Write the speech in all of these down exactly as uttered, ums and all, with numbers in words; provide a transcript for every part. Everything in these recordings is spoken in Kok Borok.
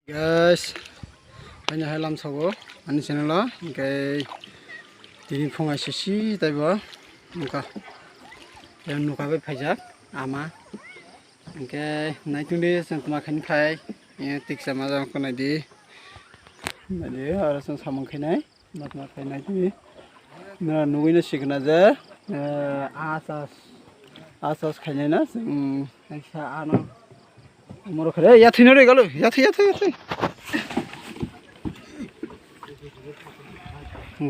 Guys, ani hai lamsogo ani channel o, hwnkhe tini phung aisisi taibo wngkha. Yang nuka bai phaijak ama, hwnkhe naitung di chwng tma khaini phai, eh, tiksa ma jang kho naidi, naidi aro chwng samung khainai. Matma khainai twi. Na nugwi no sikna je, eh, asas, asas khainai na, mm, kaisa ano. Moro khare, ya thwi no re galo, ya thwi, ya thwi, ya thwi.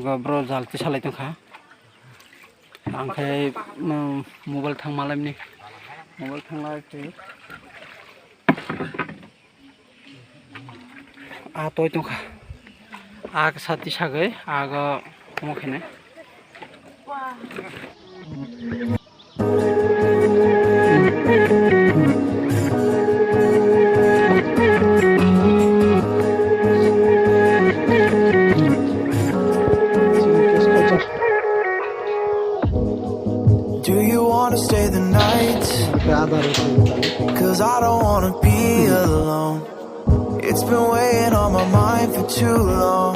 Ga bro jal ti salai tongkha. Ang khai, mm, mobile thang malaimni. Mobile thang lai twi. A toi tongkha. A sati sagwi, a go omo khenai. Do you wanna stay the night? Cause I don't wanna be alone. It's been weighing on my mind for too long.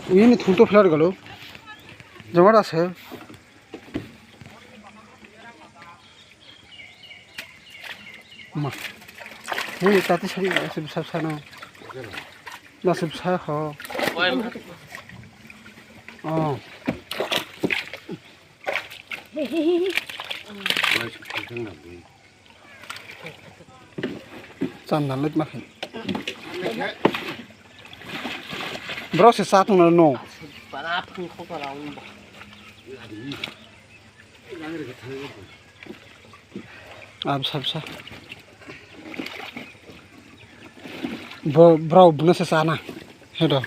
Ini thung to flar galo. Jomar ase. Ma. Hei, tati sari, ase bwsa bwsa no. Ase bwsa ho. Oh. Chanda lit ma khe. Bro se sa tong na no. Absa, absa. Bo, bro, buno se sana. Hedo.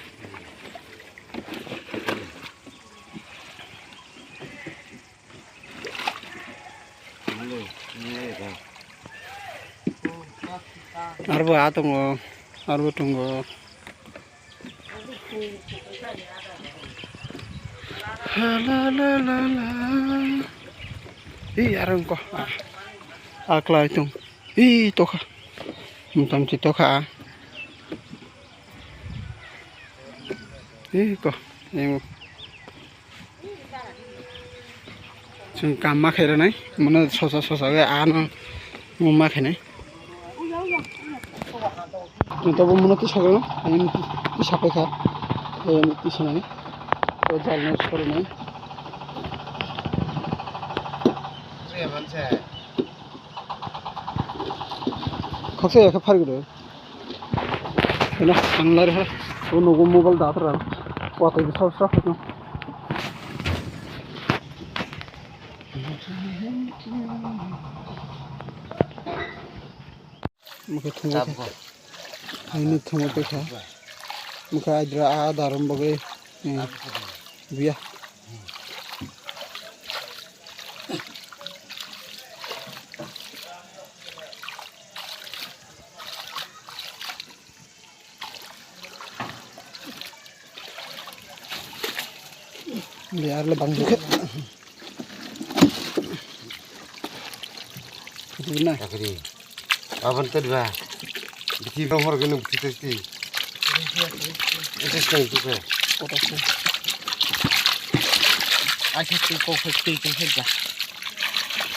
Arbo a tongo, arbo tongo. Ha, la, la, la, la. Ih, arang ko. Ah. Aklai tung. Ih, tokha. Mutam si tokha. Ih, ko. Yang. Chwng kam ma khairwnai, mano sosa sosa khe ano ma khainai. Chwng tabuk mano tisa khe, ayang tisa paikha, ayang tisa nani. O jal no sori nai. Khoksa ya khe phari gdo. Ina, ang lari ha. O nogo mobile da tra. Wa tai sa sa. Mukhe thungo. Ini thungo pe kha. Mukhe adra a darum bagwi. Biya. Biar le bang dikit. Itu na. Takri. Aban tadi ba. Bithi ba hor gini bithi tadi. Itu sekarang itu ke. Kota sih. Aja tuh kau fifty itu saja.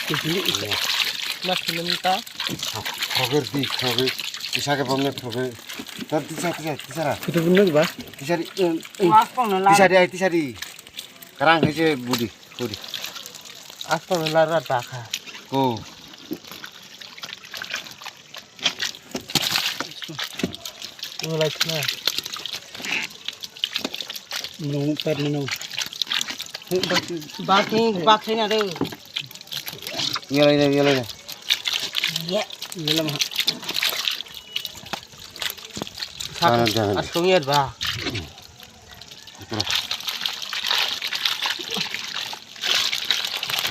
Itu ini itu. Mas minta. Kroger di kroger. Bisa ke pamit kroger. Tar tisa tisa tisa ra. Itu bener ba? Tisa di. Mas kau nolak. Tisa di ai tisa di. Karang kece budi. Kori. Asto lara dakha. Ko. Nung lai khna. Nung tar nung. Bak, bak ni, bak ni na de. Yelai na, yelai na. Ye. Yelai ma. Jangan, jangan. Asung ya ba.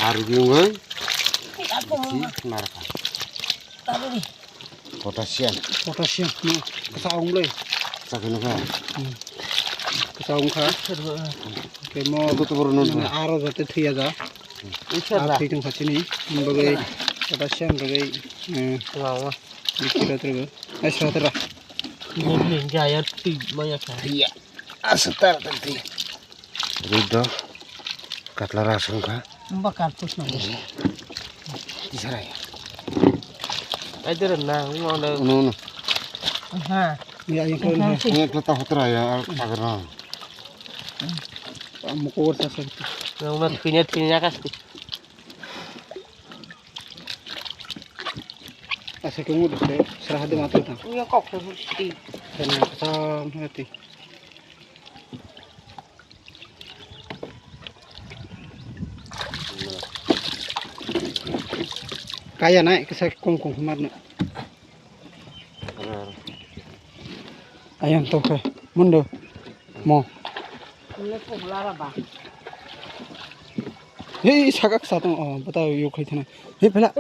Aru gini gue. Potassium. Potassium. No. Kasa ong le. Sakit nukha. Kasa ong kha. Kemo. Itu tuh baru nonton. Aro jate thuya ja. Aro thui tong kha chini. Bagai potassium bagai. Bikira terus. Ai sera tera. Ini gaya twi maya ka. Iya. Asa tar tar twi. Rudo. Katla rasung ka. Mba kartus na. Tisara ya. Ai dere na, unu, unu. Ha. Ya, yang kau ini. Ini kau tahu tera ya, pagar na. Mukor sasa. Yang nak pinya pinya kas. Asa kung udah se serah de matu tang. Uya kok se husti. Sana kasam hati. Kaya nai kesa kung kung humar na. Ayang to ke mundo mo. Hei sakak satong oh bata yuk khai thana. Hei pela.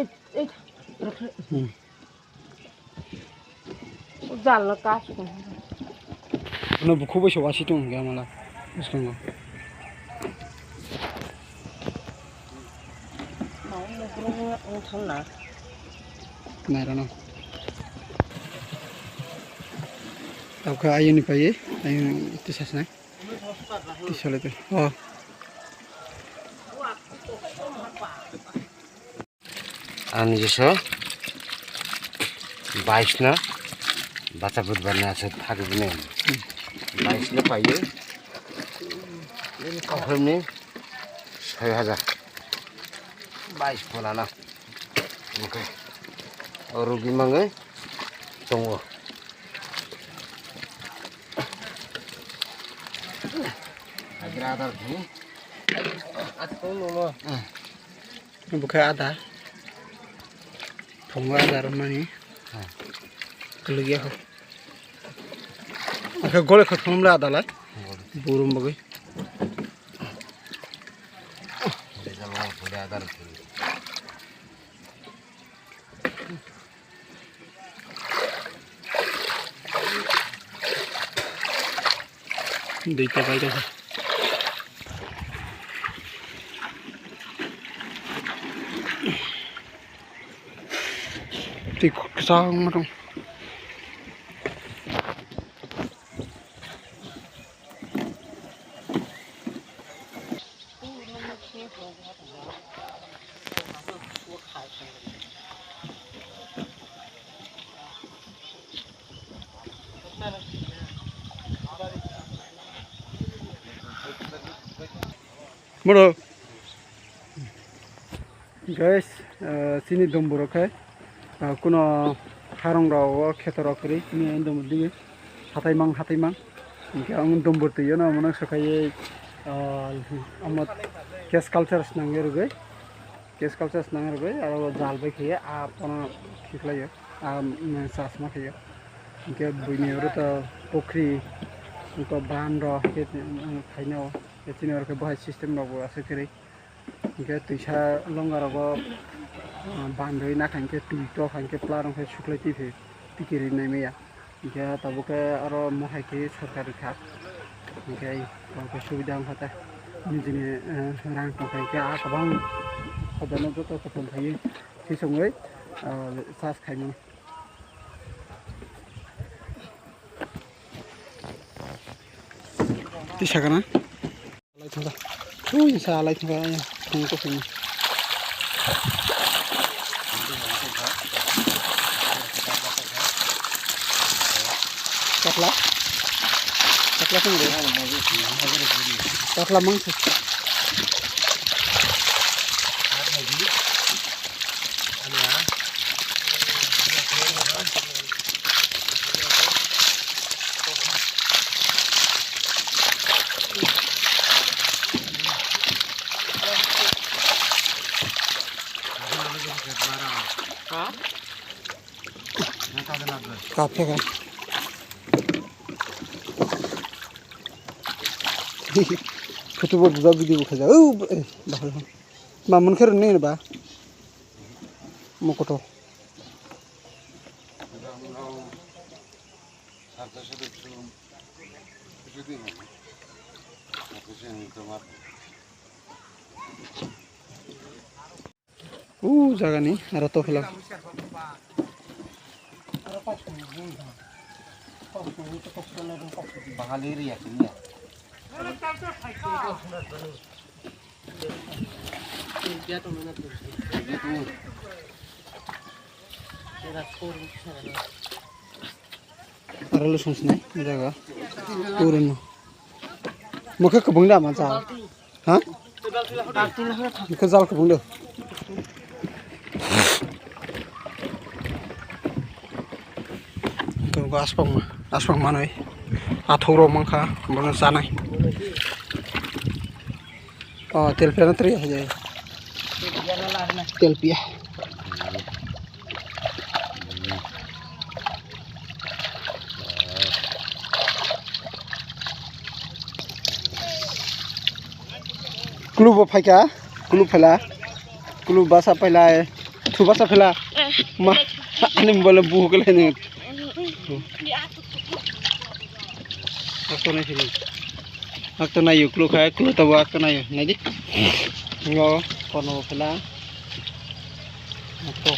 Hmm. Jal no kas ko. No bukhu bai se wasi tong ya mala. Bwskango. Nai rano. Tabukhe ayuni paye, ayuni tisas nai. Tisale te. Oh. Ani jeso bais no bacha budbar ni aswk thagwi bini bais no paio. Bini kokrwmni soi hajar bais pholano hwnkhe o rugwi mangwi tongo. Hagra adar khe. Bwkha ada. Thongo ada rwmani. Kwlwkya kho. Akhe gole kho thongla ada lai. Burum bagwi. Dui pakai kha. Twi kwchangma dong. Moro. Guys, ah, chini dombor rok khe, ah, kuno harong rok o kheto rok kwrwi chini dombor digi hatai mang hatai mang. Hinkhe ang dombor twi o no mano swkaiwi, ah, omo case culture swnamwi rwgwi, case culture swnamwi rwgwi aro jal bai khe a pono khiklaio, a, mm, chasma khaio. Hinkhe buini oro to pukhri, to ban rok khe, mm, khaina o, chini oro khe bahai system rok bo aswk kwrwi. Hinkhe twisa longa rogo, ah, bandoi nakha hinkhe twi tokha hinkhe pla rok khe suklai twi phi tikiri nai maya. Hinkhe tabuk khe aro mohai khe sorkari kha. Hinkhe tabuk khe subida wngkha ta. Nijini, eh, rang tongkha hinkhe ah kwbang hodano joto kwthwng khaiwi thisongwi, ah, charge khaimano. Tisa kana? Lai thangkha. Ui, sa lai thangkha, ya. Thang to thang. Katla? Katla thang de. Katla mang se. Kaphe ka. Photo bo buja video bo khaja. Oh, eh, bahal. Ma mun kher ne ba. Mokoto. O jagani aro tokhla. Bangali area sini ya. Aro lusung sinai jaga. Urun. Mokhe kubung da mansa. Ha? Mokhe jal kubung da. Ito aspang ma, aspang manoi. Athok rok mankha, bono chanai. Oh, telpia na teri aja. Telpia. Kulubo phaikha, kulub phaila, kulub basa phaila, thu basa phaila. Ma, ani mobile buhuk le ni. Akto nai sini. Akto nai yu, kulu khai, kulu tabo akto nai yu. Nai di. Ngo, kono phaila. Akto.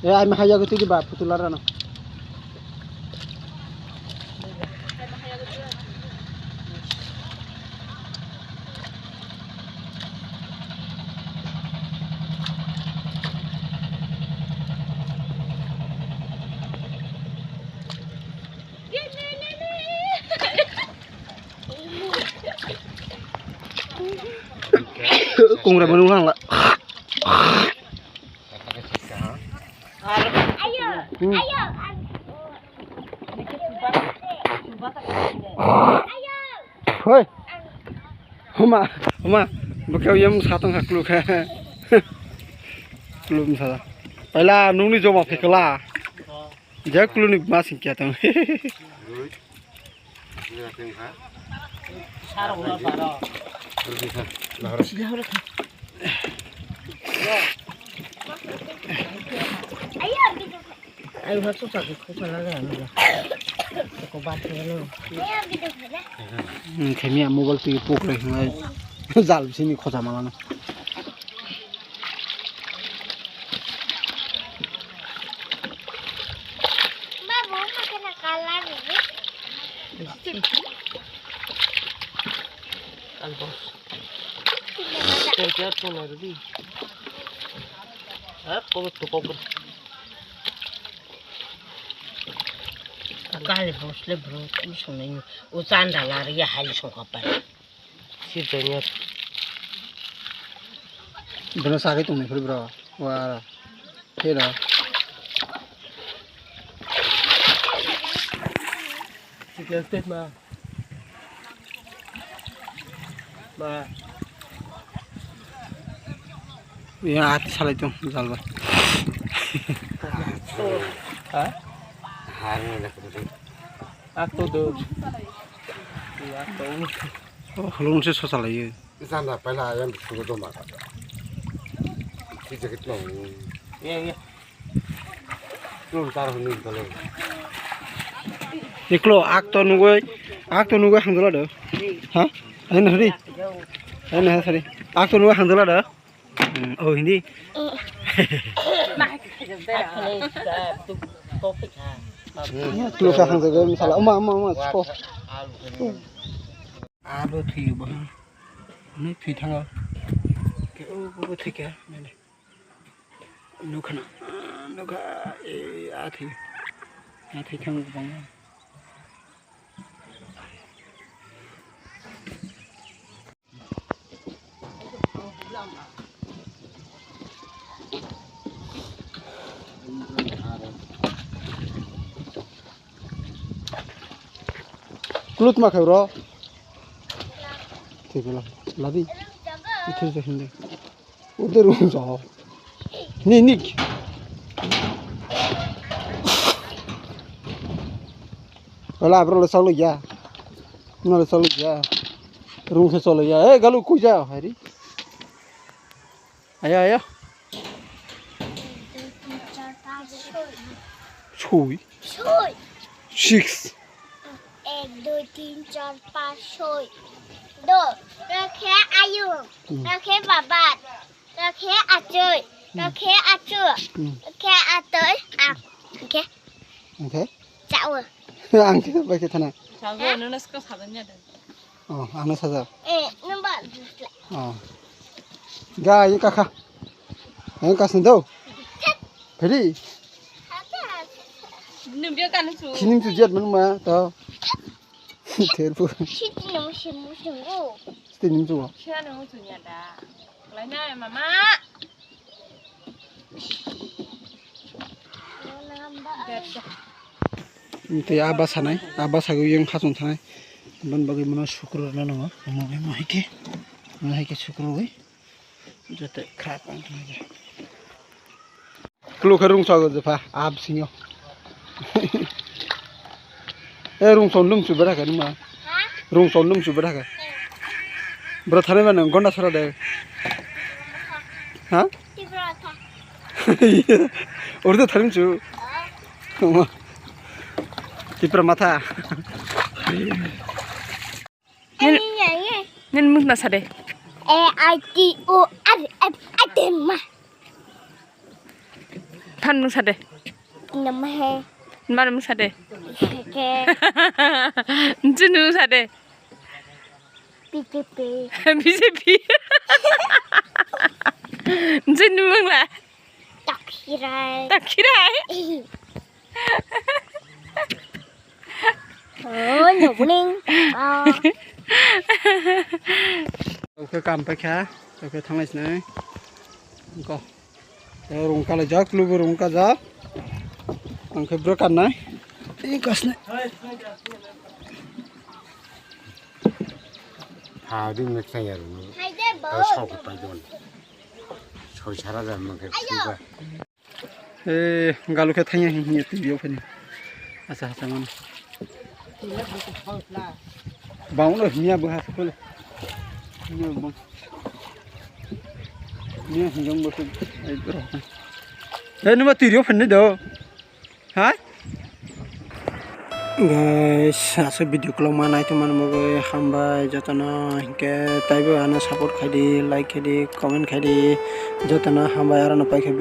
Eh, ai mahaya gitu di ba, putular ano. Kongra manu hangla. Hmm. Hoi. Homa, homa. Bokhe yam satong ha kulu kha. Kulu msa. Paila nungni joma phekla. Ja kulu ni masing kya tong. Ai, ha, chucha khe khoksa na gana nang. Ko bat khe no. Hmm, themia mobile twi pok lai hwnai. Jal bisini khoja malano. Babu, ma kena kalar ni. Kalbo. Kaya pun ada di. Ah, kau tu kau ber. Kali bosle bro, tu sungni u chanda lar ya hali sungkha pai. Sir janya. Bro, sagai tungni phuri bro. Wara. Hera. Sikya step ma. Ma. Ya, ati salai tong, jal bai. Ha? Har ni nak tu. Aku tu. Aku. Oh, halong se sosa lai. Janda paila ayam bisingo joma kha. Ki jacket no. Iya, iya. Tum tar hwnwi tole. Iklo ak to nugoi, ak to nugoi hangdala do. Ha? Aina hari. Aina hari. Ak to nugoi hangdala do. Hmm, oh, hindi. Tulo sa hangdala do, misala. Oma, oma, oma, sko. Abo thwiyo bo. Hwnwi thwi thango. Khe o bo thwikha, nai nai. Nukha na, nukha, e, a thwi. A thwi thango kwbangma. Kulut ma khe bro. Thik la, labi. Ithir je hindi. Udur unjo. Ni, ni. Wala bro lo solo ya. No lo solo ya. Rung se solo ya. Eh, galu kuja hari. Ayo, ayo. Soi. Soi. Six. এক, দুই, তিন, চার, পাঁচ, ছয়। Hmm. Tokhe baba. Tokhe achoi. Hmm. Tokhe achu. Hmm. Tokhe atoi. Ak. Oke. Oke. Chao. Ang khe bai khe thana. Sago, ha? Nuna sko sago nya da. Oh, ano saja. Eh, number. Oh. Ga, ye kakha. Ang kasni do. Pheri. Nung dia kan su. Sining tu jet manu ma to. Therpu. Siti nung simu simu. Siti nim tu. Sia nung tu nya da. Lai na mama. Tei a bwsa nai, a bwsa gwi yang khachung thanai. Aboni bagwi bono sukru rwna nango. Omo hai khe, omo hai khe sukru rwui joto khra tong thangwi. Klo khe rungchok jepha, a bisingo. E rungchok nung chu bera khe numa. Ha? Rungchok nung chu bera khe. Bro thani mano gonda sara de. Ha? Tipra tha. Urdu tharim chu. Tipra matha. Nin, nin mung na sade. A I T O R F I T M. Than mung sade. Namahe. Mar mung sade. Ke. Junu sade. B J P. B J P. Jin mung la. Takhirai. Takhirai. Oh, nyobuning. Oh. Oke, kam paikha. Oke, thanglai sinai. Ko. Tei rung kalai jak, lubu rung kajak. Ang khe bwrwi kannai. Tei kasnai. Ha, ding mek tang ya rung. Tei sok pai don. Soi sara da mek suba. Eh, galu khe thangya hin hin twi yo phani. Asa asa man. Bang no hinya bo ha khole. Hinya bo. Hinya hinjong bo khole. Ai bro. Eh, numa twi yo phani do. Ha? Guys, asa video kolokma naitongmani bagwi hambai jotono, hinkhe taibo ano support khaidi, like khaidi, comment khaidi, jotono hambai, aro no paikha.